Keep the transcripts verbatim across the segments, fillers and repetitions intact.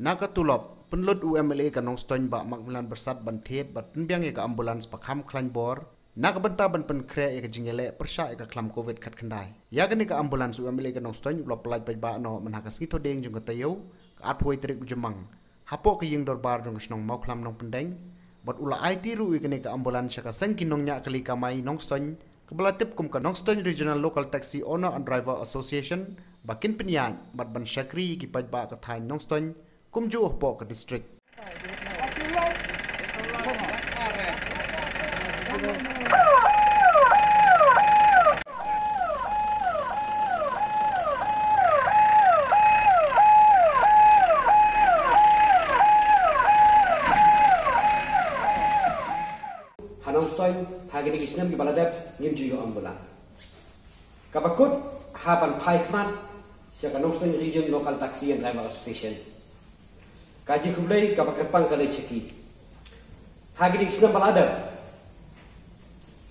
Na ka tulop, pynlut u M L A ka Nongstoiñ Bah Macmillan Byrsat ban thied bad pynbiang ïa ka ambulance ba kham khlaiñ bor na ka bynta ban pynkhreh ïa ka jingïaleh pyrshah ïa ka khlam covid khatkhyndai. Ïa kane ka ambulance u M L A ka Nongstoiñ u la pyllait paidbah noh mynha ka sngi Thohdieng jong ka taïew ka arphew tarik u Jymmang hapoh ka ïing dorbar jong ka shnong Mawkhlam Nongpyndeng, bad u la aiti ruh ïa kane ka ambulance sha ka seng ki nongñiah kali kamai Nongstoiñ, kaba la tip kum ka Nongstoiñ Regional Local Taxi Owner and Driver Association, ba kin pynïaid bad ban shakri ïa ki paidbah ka thaiñ Nongstoiñ kumjuh hapoh ka district. Ha Nongstoiñ, ha kine ki snem kiba la dep, ngim ju ïoh ambulance. Kaba kut, ha ban phai khmat sha ka Nongstoiñ Region Local Taxi and Driver Association. Ka jingkhublei kaba kyrpang ka leit sha ki. Ha kine ki snem ba la dep,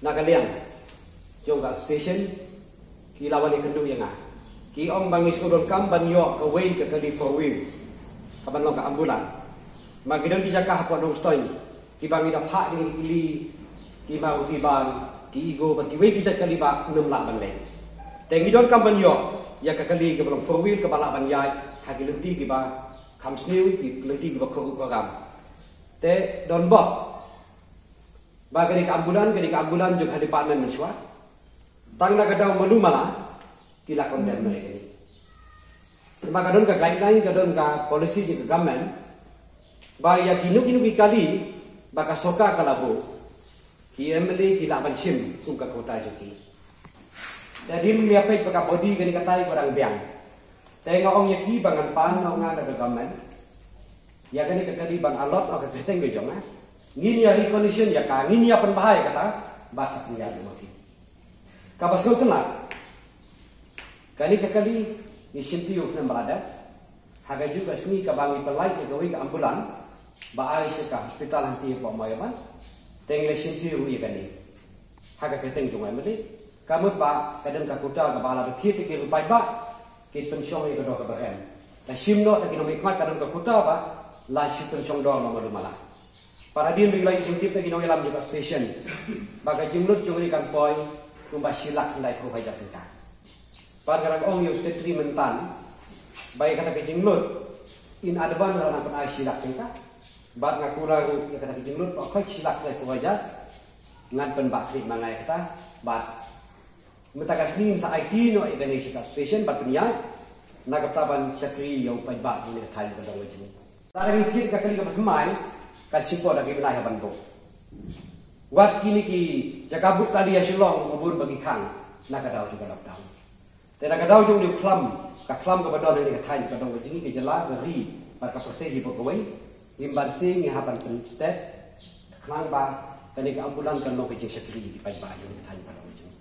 na ka liang jong ka association, ki la wan ïakynduh ïa nga. Ki ong ba ngi sngewdonkam ban ïoh kawei ka kali four wheel kaban long ka ambulance. Ma ki don ki jaka hapoh Nongstoiñ kiba ngi da phah ki kali, ki Maruti van, ki Eggo bad kiwei ki jait kali ba ym lah ban leit. Te ngi donkam ban ïoh ïa ka kali kaba long four wheel kaba lah ban ïaid ha ki lynti kiba kham sniew, ki lynti kiba khuid khuram. Te don bok ba kane ka ambulance, kane ka ambulance jong ka department mynshuwa, tang na ka daw Malumala ki la condemn ïa kane. Ba ka don ka guideline, ka don ka policy jong ka government ba ïa kino kino ki kali ba ka sorkar ka la buh, ki M L A ki lah ban shim kum ka quota jong ki. Te hadien ba ngi ïa peit ba ka body kane katai ka dang biang, te nga ong ïa ki ba ngan pan noh nga da ka government ïa kane ka kali ban allot noh ka kyrteng ka jong nga. Ngin ïa recondition ïa ka, ngin ïa pynbha ïa kata, bad sa pynïaid noh ma ki. Kaba sngewtynnat, kane ka kali ngi shim ti u snem ba la dep. Ha kajuh ka sngi kaba ngi pyllait ïa kawei ka ambulance ba ai sha ka hospital hangtei hapoh Mawïaban, te ngi la shim ti ruh ïa kane ha ka kyrteng jong u M L A. Ka mut ba ka don ka quota kaba la thied ïa ki ruh paidbah, ki pynshong ïa ka doh kaba rem. La shim noh da ki nongmihkhmat, ka don ka quota ba la shu pynshong doh noh Malumala. Pat hadien ba ngi la ïoh jingtip na ki nongïalam jong ka association ba ka jinglut jong ngi kan poi kumba shi lak khyndai phew hajar tyngka. Bad nga dang ong ïa u secretary mynta ba ïa kata ka jinglut in advance la nang pynai shi lak tyngka. Bad nga kular ruh ïa kata ka jinglut ba khoi shi lak khyndai phew hajar ngan pynbha khlieh ma nga ïa kata. Bad mynta ka sngi ngin sa aiti noh ïa kane sha ka association bad pynïaid na ka bynta ban shakri ïa u paidbah jong ngi ka thaiñ ka dong ka jong ngi. Lada ngi thied ka kali kaba thymmai, kan shim por da ki bnai ha ban buh. Wat kine ki jaka buh kali ha Shillong, ba bun ba ki khang na ka daw jong ka lockdown. Te na ka daw jong u khlam, ka khlam kaba don ha kane ka thaiñ ka dong ka jong ngi, ka jylla, ka ri bad ka pyrthei hi baroh kawei. Ngim banse, ngi hap ban pynstet khnang ba kane ka ambulance kan long ka jingshakri ïa ki paidbah jong ngi ka thaiñ ka dong ka jong ngi.